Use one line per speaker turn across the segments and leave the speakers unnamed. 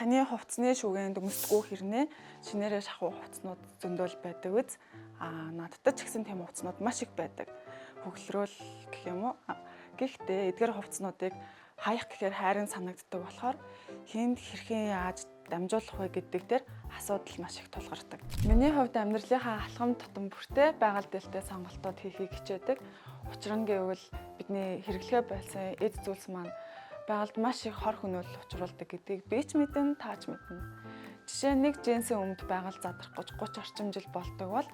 Таны хувцсны шүгэнд өмсдгүү хэрнээ шинээрээ шахуу хувцснууд зөндөл байдаг биз? Аа, надад ч гэсэн тийм хувцснууд маш их байдаг. Хөглөрөөл гэх юм уу? Гэхдээ эдгээр хувцснуудыг хаях гэхээр хайрын санагддаг болохоор хийнд хэрхэн яаж дамжуулах вэ гэдэг дээр асуудал маш их тулгардаг. Миний хувьд амьдралынхаа алхам тутам бүртээ байгаль дэлтэй сонголтууд хийхийг хичээдэг. Учир нь гэвэл бидний хэрэглэхээ болсон эд зүйлс маань байгальд маш их хор хөнөөлөл учруулдаг гэдгийг би ч мэднэ, та ч мэднэ. Жишээ нь нэг джинсийн өмд байгаль задрах гэж 30 орчим жил болдог бол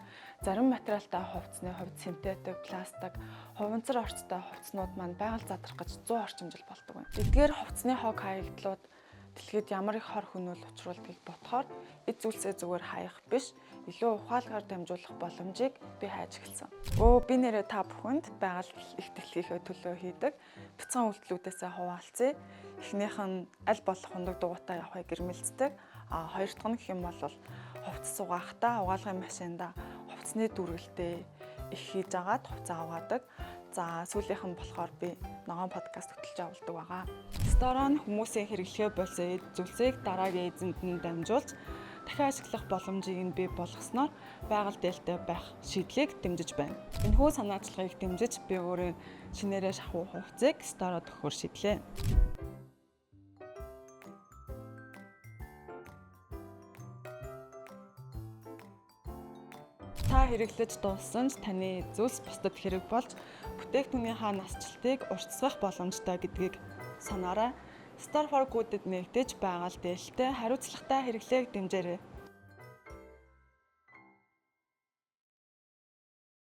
зарим материалтай хувцсны хувьд синтетик, пластик, хуванцар орцтой хувцснууд маань байгаль задрах гэж 100 орчим жил болдог байна. Эдгээр хувцсны хог хаягдлууд дэлхийд ямар их хор хөнөөл учруулдгийг бодохоор эд зүйлсээ зүгээр хаях биш, илүү ухаалгаар дамжуулах боломжийг би хайж эхэлсэн. Өө, би нэрээ та бүхэнд байгаль их дэлхийнхээ төлөө хийдэг бяцхан үйлдэлүүдээсээ хуваалцъя. Эхнийх нь аль болох хундаг дугуйтай явахыг гэрмэлцдэг. А хоёр дахь нь гэх юм бол хувцас угаахтаа угаалгын машинда хувцсны дүүргэлтээ их хийж агаад хувцас угаадаг. За, сүүлийнх нь болохоор би ногоон подкаст хөтлөж явуулдаг байгаа. Сторон хүмүүсийн хэрэглэхээ болсон эд зүйлсийг дараагийн эзэнд нь дамжуулж дахин ашиглах боломжийг нь бий болгосноор байгаль дээлтэй байх шийдлийг дэмжиж байна. Энэхүү санаачлагыг дэмжиж би өөрөө шинээрээ шахуу хувцсыг стород өгөхөөр шийдлээ. Та хэрэглэж дууссан ч таны зүйлс бусдад хэрэг болж бүтээгдэхүүнийхээ насжилтыг уртасгах боломжтой гэдгийг санаарай. Star for Good-д нэгдэж байгаль дээлтэй хариуцлагатай хэрэглээг дэмжээрэй.